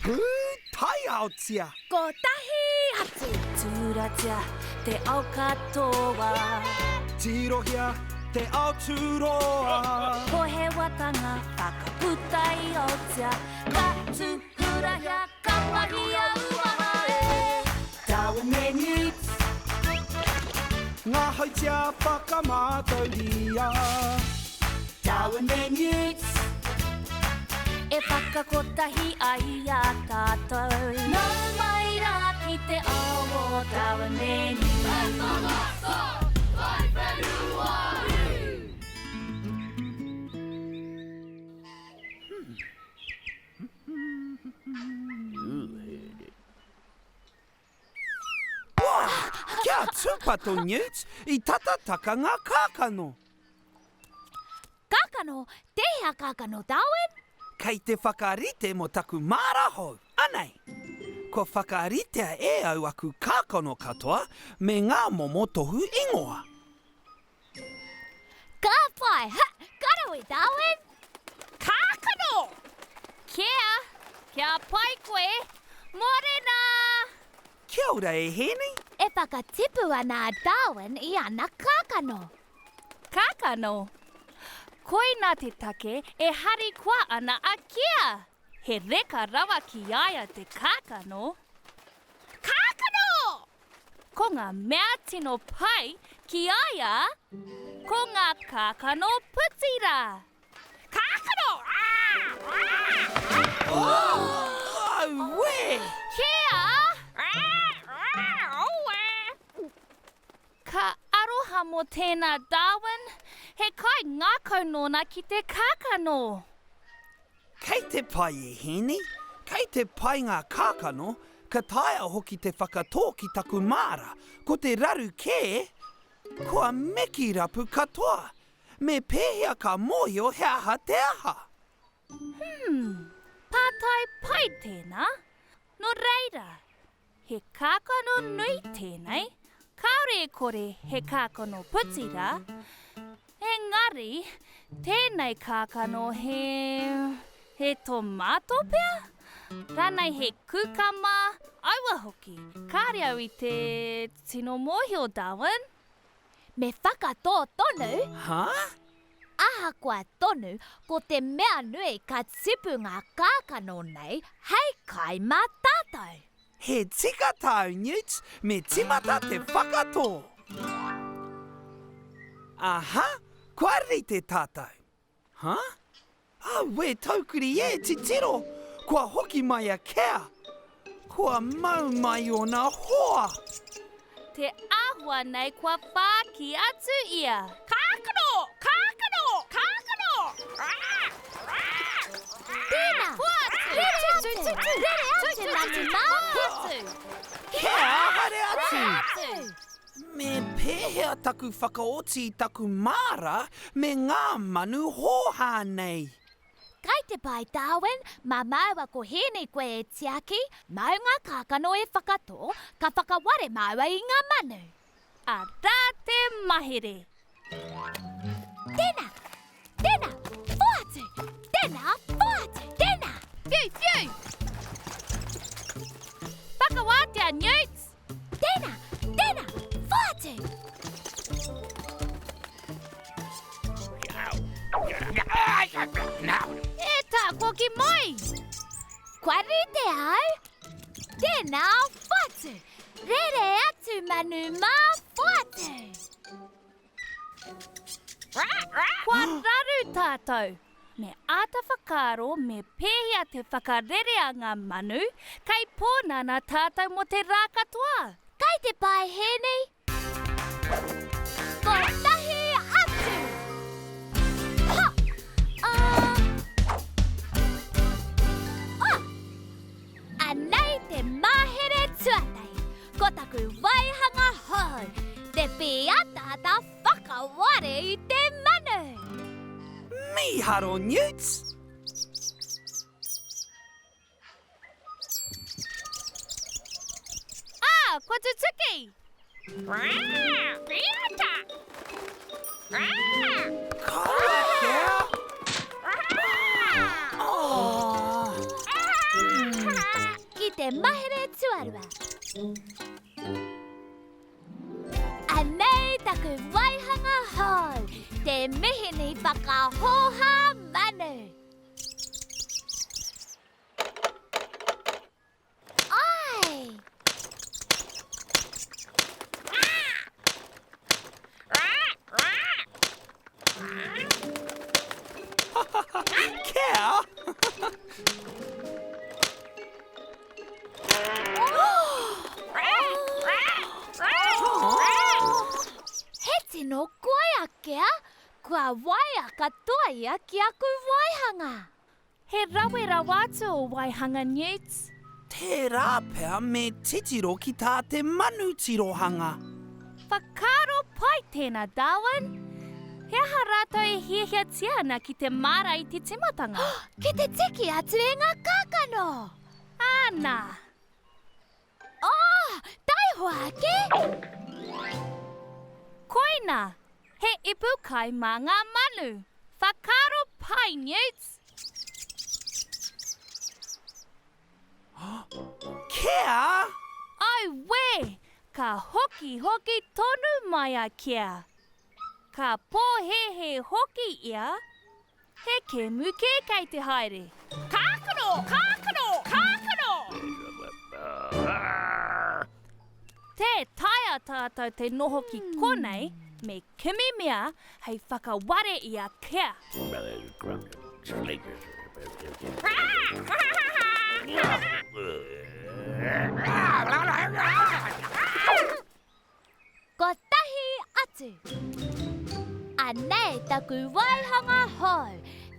Pūtaiaotia! Kotahi atu! Tūratia te ao katoa. Tirohia te ao tūroa. Pohewatanga whakaputaiotia. Ka tūhurahia, ka mahia uaha e. Darwin me Newt. Ngā hautia whakamātauria. Darwin me Newt. E whakakotahi ai i a tātou. Nau mai rā ki te ao o Darwin me Newt. Kia tūpato, Newt, i tata taka ngā kākano. Kākano? Tēhea kākano, Darwin? Kei te whakarite mō taku māra hou. Anei! Kua whakaritea e au aku kākano katoa me ngā momo tohu ingoa. Ka pai! Ha! Ka rawe, Darwin! Kākano! Kia! Kia pai koe! Mōrena! Kia ora e Hēni! E whakatipu ana a Darwin i ana kākano. Kākano? Koinā te take e harikoa ana a Kia! He reka rawa ki a ia te kākano. Kākano! Ko ngā mea tino pai ki a ia, ko ngā kākano puti rā. Kākano! Auē! Kia! Ka aroha mō tēnā Darwin, he kai ngākau nōna ki te kākano. Kei te pai e Hēni, kei te pai ngā kākano, ka taea hoki te whakatō ki taku māra, ko te raru kē, kua meki rapu katoa. Me pēhea ka mōhio he aha te aha? Hmm, pātai pai tēnā. Nō reira, He kākano nui tēnei, kāore e kore he kākano puti rā, engari tēnei kākano he, he tomato pea? Rānei he kūkama, aua hoki, kāre au i te tino mōhio, Darwin. Me whakatō tonu. Hā? Ahakoa tonu, ko te mea nui ka tipu ngā kākano nei hei kai mā tātou. He tika tāu, Newt, me tīmata te whakatō! Aha, kua rite tātou. Huh? Auē, taukiri e, titiro! Kua hoki mai a Kea! Kua mau mai ōna hoa! Te āhua nei kua whāki atu ia. Kākano! Kākano! Kākano! Tēnā! Rere atu! Rere atu, manu mā! Kia haere atu! Me pēhea taku whakaoti i taku māra me ngā manu hōhā nei? Kai te pai, Darwin, mā māua ko Hēni koe e tiaki, māu ngā kākano e whakatō, ka whakaware māua i ngā manu. Arā te mahere! Tēnā! Tēnā! Whoatu! Tēnā! Whoatu! Tēnā! Whiu! Whiu! Whakawātea, Newts! Tēnā! Tēnā! Whoatu! E tākoki mai! Kua rite au! Tēnā, whoatu! Rere atu, manu mā, whoatu! Kua raru tātou! Me āta whakaaro me pēhea te whakarere a ngā manu, kei pōnana tātou mō te rā katoa! Kai te pae Hēni! Kotahi atu! Ha! A! Oh! Anei te mahere tuatahi, ko taku waihanga hou, te pīataata whakaware i te manu! Mīharo Newts! Ah, kua tutuki! Kaua kia! Oh. te mahere tuarua. Anei taku waihanga hou, te mihini whakahōhā manu. Ai! Kia! He tino koi a Kea, kua waea katoa ia ki aku waihanga. He rawe rawa atu o Waihanga Newts. Tērā pea me titiro ki tā te manu tirohanga. Whakaaro pai tēnā, Darwin. He aha rātou e hiahiatia ana ki te māra i te tīmatanga? Ki te tiki atu i ngā kākano! Āna! Oh, taihoa ake! Koina! He ipu kai mā ngā manu. Whakaaro pai, Newts! Kea! Auē! Ka hokihoki tonu mai a Kea. Ka pōhēhē hoki ia, he kēmu kē kei te haere. Kākano! Kākano! Kākano! Tē taea tātou te noho ki konei me kimi mea hei whakaware i a Kea. Kotahi atu. Anei taku waihanga hou,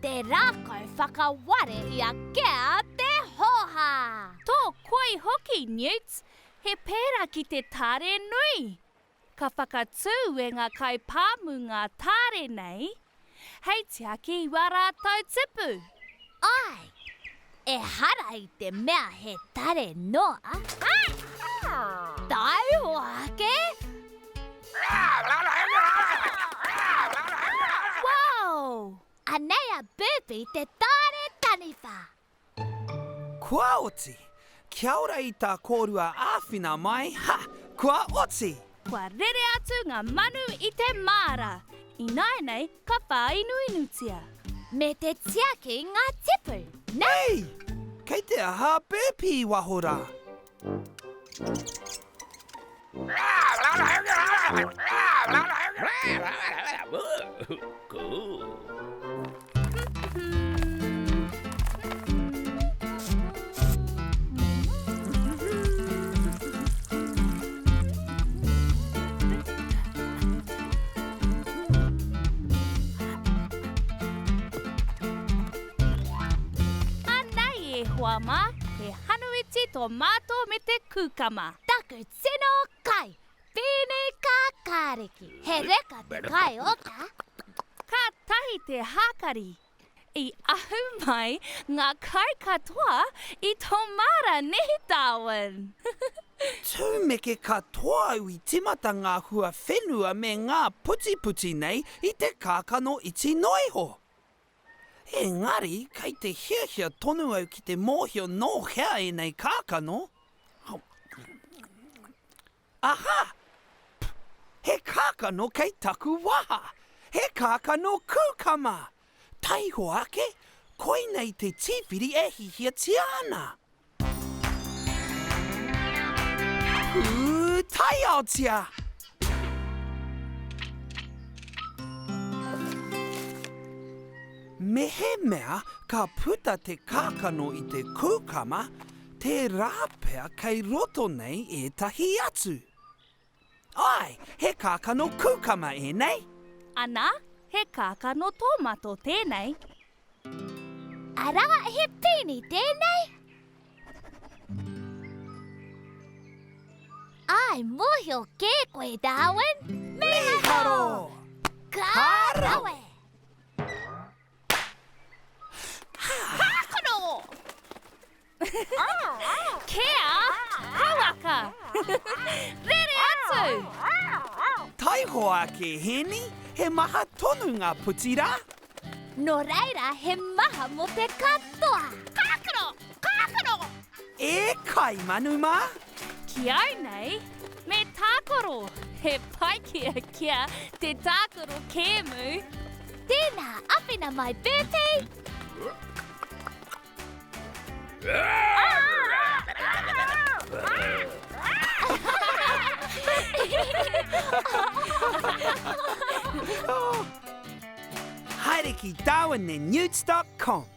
te rākau whakaware i a Kea te hōhā! Tō koi hoki, Newt, he pērā ki te tāre nui. Ka whakatū e ngā kaipāmu ngā tāre nei, hei tiaki i wā rātou tipu. Āe, ehara i te mea he tare noa. Taihoa ake! Wow! Anei a Burpee te tare taniwha. Kua oti! Kia ora i tā kōrua āwhina mai, ha! Kua oti! Kua rere atu ngā manu i te māra. Ināianei ka whāinuinutia. Me te tiaki ngā tipu, nē? Ei! Kei te aha a Burpee i waho rā? Anei e hoa mā, he hanuiti tōmato me te kūkama. Taku tino kai! Pīni kākāriki, he reka te kai ota. Kātahi te hākari! I ahu mai ngā kai katoa i tō māra, nē, Darwin? Tūmeke katoa au i timata ngā hua whenua me ngā putiputi nei i te kākano iti noa iho. Engari, kei te hiahia tonu au ki te mōhio nō hea ēnei kākano. Aha! He kākano kei taku waha! He kākano kūkama! Taihoa ake, koinei te tīwhiri e hihiatia ana! Pūtaiaotia! Mehemea ka puta te kākano i te kūkama, tērā pea kei roto nei ētahi atu. Āe, he kākano kūkama ēnei. Ana, he kākano tōmato tēnei. Arā, he pīni tēnei. Āe, mōhio kē koe, Darwin. Mīharo! Ka rawe! Kākano! Kea, kauaka! Rere atu! Taihoa ake, Hēni, he maha tonu ngā puti rā. Nō reira, he maha mō te katoa. Kākano! Kākano! E! He kai manu mā? Ki au nei, me tākaro. He pai ki a Kia te tākaro kēmu. Tēnā, awhina mai Burpee! Haere ki darwinandnewts.com.